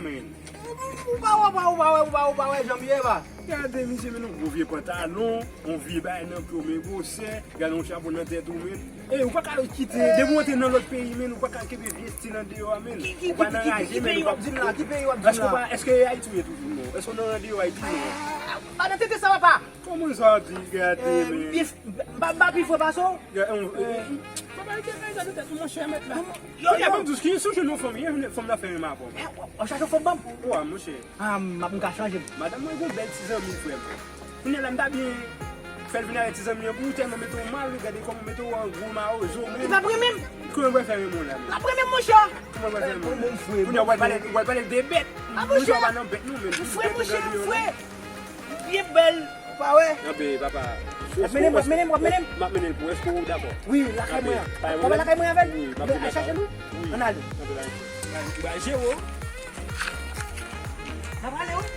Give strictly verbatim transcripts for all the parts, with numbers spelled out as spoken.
Men. Ou pa wè, ou pa, ou pa wè, ou pa, ou pa wè jan m ye, pa. Gade, misye, men yon gwo vye pantalon, yon vye bagay nan pye w, men gwosè, gade yon chapo nan tèt ou, men. Ey, ou pa ka kite, depi w antre nan lòt peyi, men, ou pa ka kenbe vye estil andeyò a, men. Ou pa nan raje, men, ou pa. Ki peyi w ap di m la? Ki peyi w ap di m la? Èske w pa, èske Ayiti w ye toujou, non? Èske w nan andeyò Ayiti, non? Ah, pa nan tete sa, papa. Kòman sa di, gade, men. M pa, m pa pi fre pase w. Papa, li te fè sa nan tèt ou, monchè, mèt la. Yo, yo, ban m di w, si w jwenn yon fanm, yon fanm la fè menm avè w. W ap chache yon fanm ban m? Wi, monchè. Ah, m ap, m ka chanje m. Madanm mwen gon bèl ti zanmi, frè m. Kounye a la, m ta byen fè l vin avèk ti zanmi an pou ou, tèlman mete w mal, wi, gade kòman mete w an gwo mawozo, men. Li p ap renmen m. Kòman w pral fè renmen w la, men? L ap renmen m, monchè. Kòman w pral fè renmen w la? Kounye a, w pral pale, w pral pale de bèt. Ah, monchè, w pa nan bèt, non, men. M fre, monchè, m fre. Byen bèl. Ou pa wè? Anben, papa. W ap mennen m, w ap mennen m, w ap mennen m. M ap mennen l pou ou. Èske w dakò? Wi, lakay mwen an. Anben, pa gen pwoblèm. Papa, lakay mwen avè l? Wi, m ap mennen l lakay ou. Ann ale. Anben, ba, ba, ba, Jero. N ap ale, wi.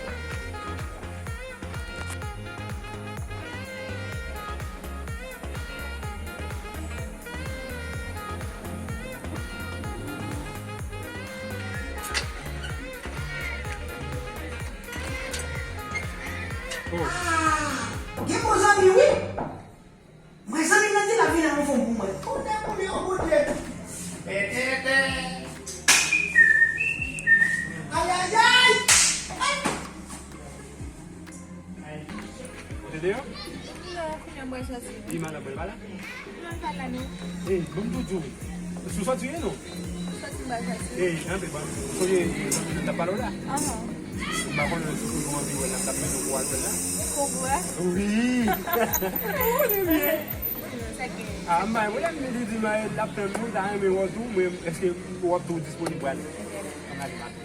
Ah, gen bon zanmi, wi. Mwen, zanmi m nan di l ap vin ak yon fanm pou mwen. Konnen, konnen, oh, Bondye. Tètètè. Ayayay. Ou te deyò? Non, kounye a m pral soti. E madanm mwen pa la? Non, l pa la, non. Ey, ban m tou di w. Sou sòti ye, non? Sòti m pral soti. Ey, anben, ban m. Ou sonje, e, zanmi nou t ap pale w la? Ahan. M pa konnen si w toujou anvi wè l la, m t ap mande w pou w al wè l la. Konpran? Wi. Ou konnen byen. Sinon, sa k gen? Ah, m pa gen pwoblèm, men li di m, l ap tann mwen, l ta renmen wè w tou, men èske w ap tou disponib pou ale? Ann ale maten.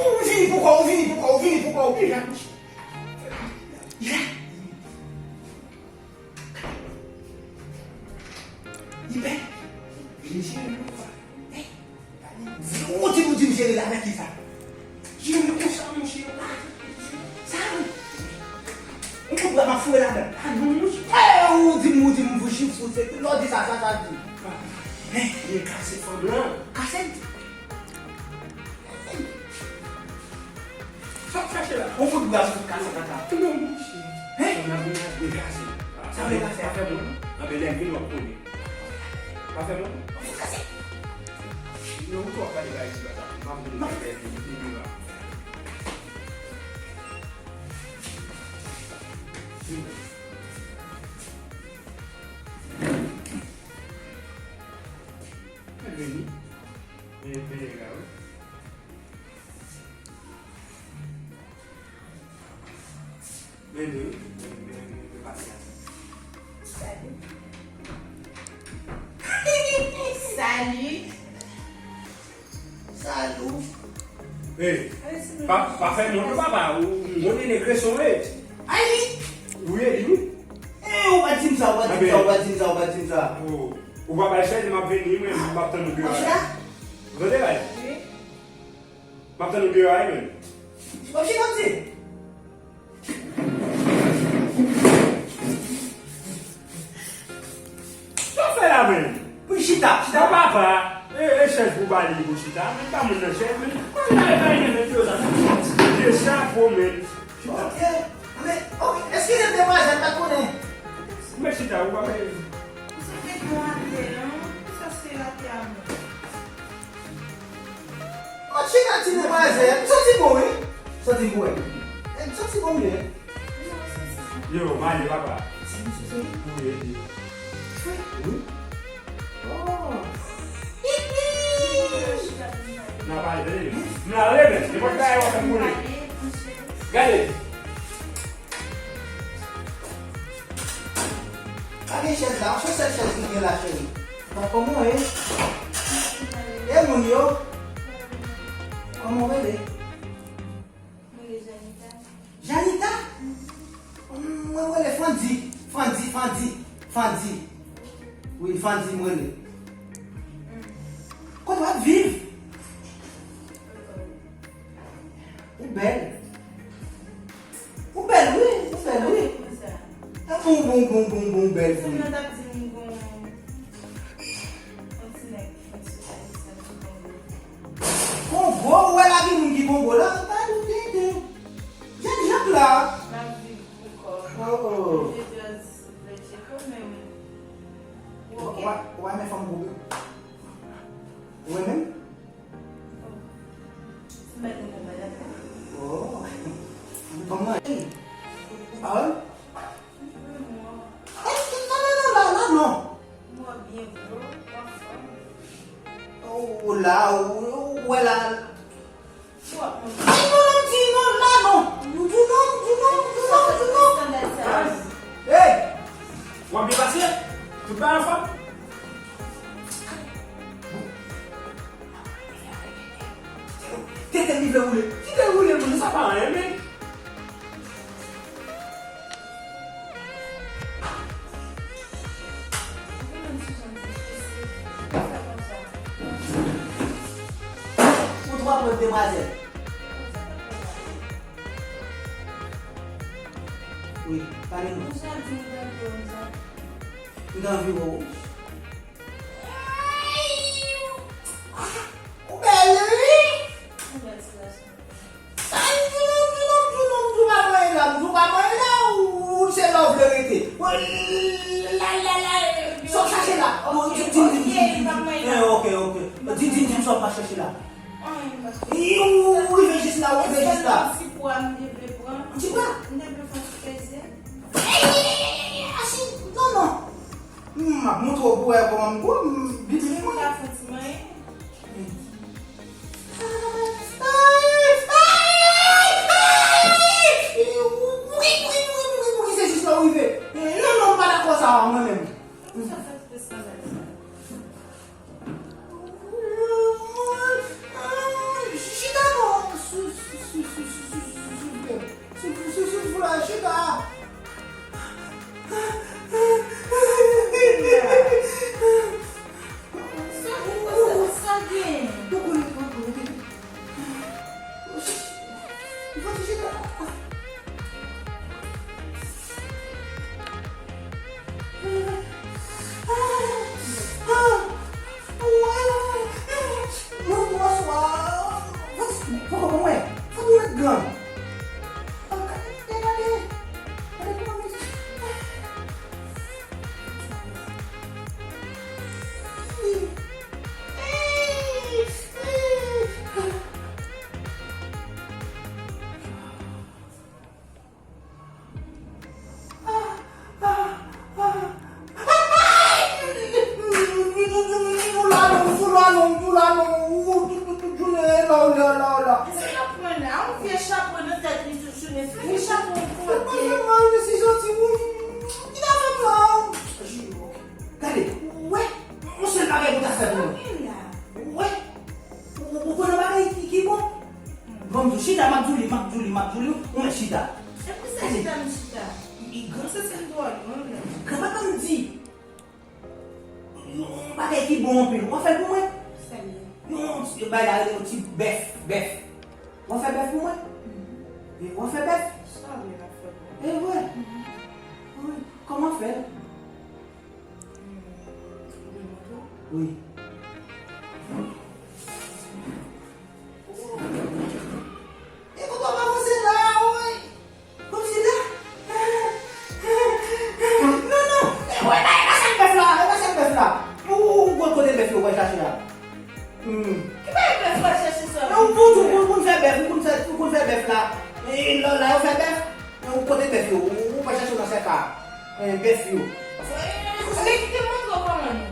Ou vini poukò, ou vini poukò, ou vini poukò, ou vini la. Li la. Li bèl. Vini cheri. Ou di, ou di m jere l avèk kisa? Jere l konsa, monchè. Sa, wi. Ou konprann m ap foure ladan. Ah, non, monchè. Eh, ou di m, ou di m, ou di m, ou di m, se lè w di sa, sa, sa di. Ah, men, men kase fanm lan. Kase l? Sa w chache la? On fout bras ou kase kaka. Non, monchè. Hein? Fanm lan gen laj degase. Sa vle kase a? Pa fè moun. Anben, lè m vin, w ap konnen. Pa fè moun. On fout kase. Non, ou twò pale bagay ti bata. M ap vin fè bèl li, li viva. Vini. Vini, vini, la, wi. Vini, vini, vini, vini, vini, pasyans. Salut. Salut. Salut. Hey, pa, pa fè moun, papa. Ou, ou, ou, nene kreson, wi. Ay, li. Wi, li, wi. Eh, ou pa di m sa, ou pa di m sa, ou pa di m sa, ou pa di m sa. Oh, ou pa bay chèz, m ap vini, mwen, m ap tann ou deyò. Ou tande, bay? Wi. M ap tann ou deyò a, wi, menm. Ou chita, m di. Sa w fè la, menm? Pou chita, chita. Papa, e, e chèz pou ba li pou chita. Menm ba moun nan chèz, menm. Kòman la, e pa yon nèg yo la? De chapo, menm. Chita. Ok. Men, ok. Eskize m, demwazèl, pa konnen. Men chita, ou pa konnen. Ou se fèk bon atè, non? Sa se atè a, mwen. Mwen chita ti demwazèl. M santi bon, wi. M santi bon, wi. Eh, m santi bon, wi. Yo, Mayo, papa. Wi, wi. Oh. N a pale, tande. M la rele, se pa kay w ap boule. Gade. Pa gen chèz la, se sèl chèz ki gen la, cheri. Bon, kòman w ye? E moun yo? Kòman w rele? Mwen rele Janita. Janita? Mwen rele Fandi. Fandi, Fandi, Fandi. Wi, Fandi mwen rele. Kote w ap viv? Ou bèl. Ou bèl, wi, ou bèl, wi. Sa te konsa. Sa bon, bon, bon, bon, bon, bèl, wi. Fanm nan t ap di m bon. Kongo la, pa nou tenten. Jèn Jacques la. M ap viv pou kò. Oh, oh. Mwen te just vle tcheke w, men w, w oke. Ou pa, ou pa renmen fanm gwo bri? Ou renmen? Oh. Ti mèt nou konprann la. Oh. Fanm nan, ey. Ou pa wè? Ey, non, non, non, la, la, non. Mwen byen gwo, w anfòm. Oh, la, ou, ou wè la. Ey, non, non, di non, la, non. Di non, di non, di non, di non. Ey! W ap byen pase? Tout bagay anfòm? Tete li vle woule. Kite l woule, moun, sa pa anyen, men. Ou twò pwòp, demwazèl. Wi, pale non. M t anvi wè w. Ou bèl, wi. Ou bèl ti gason. Ay, m di non, m di non, m di non, m di w pa manyen la, m di w pa manyen la, ou se la w vle rete. La, la, la, sa w chache la? Di, di, di, di, di, di. Eh, ok, ok. Di, di, di, sa w pa chache la? Anyen, pastè. Ou rive jis la, ou rive jis la. Ti pwa m te vle pran. Ti pwa? M te vle fè yon ti peze. Ey, ey, ey, ey, ey, achi, non, non. M ap montre w pou wè kòman m gwo, m, bibi mwen. M ka fè ti manyen. Wi, wi, wi, wi, wi, se jis la w rive. Non, non, m pa dakò sa a, mwen menm. Sa fè ti peze sa la. Chita non, sou, sou, sou, sou, sou, sou, sou, sou, sou, sou, sou, sou, chita. Sa, sa, sa gen? Ou konnen, ou konnen. Ou fati chita. Gade, ou wè, yon sèl bagay pou ta fè pou mwen. Ou wè, ou, ou, ou konnen bagay ki, ki bon? Bon, m di w, chita, m ap di w li, m ap di w li, m ap di w li, ou mèt chita. E pou sa chita m chita? Li gran, se sèl dwòl, non, non. Gran pa tann di. Yon, yon bagay ki bon anpil, w ap fè l pou mwen? Sa l ye? Yon ti, yo bay la rele yon ti bèf, bèf. W ap fè bèf pou mwen? Mhm. E w ap fè bèf? Sa w vle m ap fè pou ou? E vre? Mhm. Wi. Kòman fè l? Hmm, ou vle m montre w? Wi. E kote w pa panse la, wi? Kòmsi la? Non, non. E, wè, e pa sèl bèf la, e pa sèl bèf la. Ou, ou, ou kote bèf yo, w al chache la. Hmm. Ki bagay bèf w al chache sa? Non, ou, ou, ou, ou konn fè bèf, ou konn fè, ou konn fè bèf la. E, la, la yo fè bèf. Ou kote bèf yo? Ou, ou pa chache nan sèka, eh, bèf yo. Ebyen, kite m montre w kòman nou.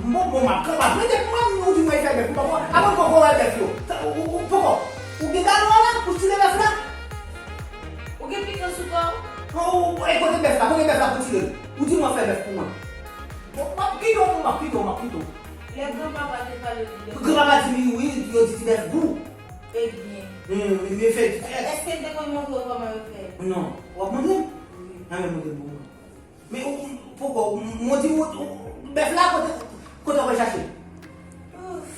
Bon, bon, m ap, m ap mete pou mwen, ou di mwen fè bèf. Bon, bon, avan m poko wè bèf yo. Sa, ou, ou, ou poko. Ou gen galon an la pou tire bèf la? Ou gen pikan sou kò w? Ou, ou, e kote bèf la? Kote bèf la pou tire l? Ou di mwen fè bèf pou mwen. Bon, m ap kite w, m ap kite w, m ap kite w. Lè granpapa te pale de bèf. Granpapa di m wi, yo di ti bèf gou. Ebyen. Men, men, men fè, fè. Èske m te konn montre w kòman yo fè? Non. W ap montre m? Wi. Anben montre m pou mwen. Men ou, ou, poko, ou, ou di, ou, ou, bèf la, kote, kote w al chache? Ouf.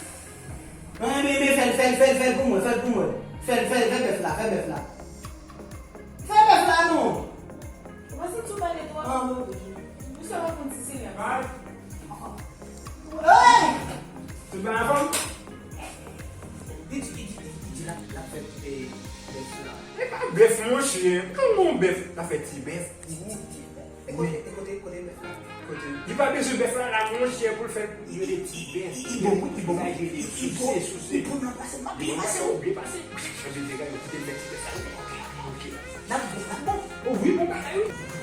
Anben, men, men fè l, fè l, fè l, fè l pou mwen, fè l pou mwen. Fè l, fè l, fè bèf la, fè bèf la. Fè bèf la, non. Ou panse m sou pale twòp? Ah, bon. Ou sèlman pou di silans. Hey! Se pa anfòm? Li di, li di, li di, li di, l ap, l ap fè l. E pa bèf, monchè. Kòman yon bèf ta fè ti bèf? Ti, ti, ti bèf. E kote, e kote, kote bèf la? Kote? Li pa bezwen bèf la, la, monchè, pou l fè l rele ti bèf. Li bon, wi, li bon, wi. Li bon, souse, souse. Li bon nan pase, m ap byen pase, ou byen pase. Anben, degaje, kite m fè ti bèf la. Ok. N ap bon, n ap bon. O wi, bon bagay, wi.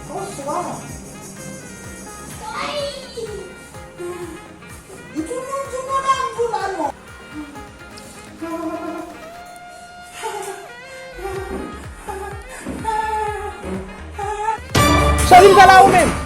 Bonswa. Ay! Di nou, di nou la, di nou la, non. Sa vin fè la ou menm?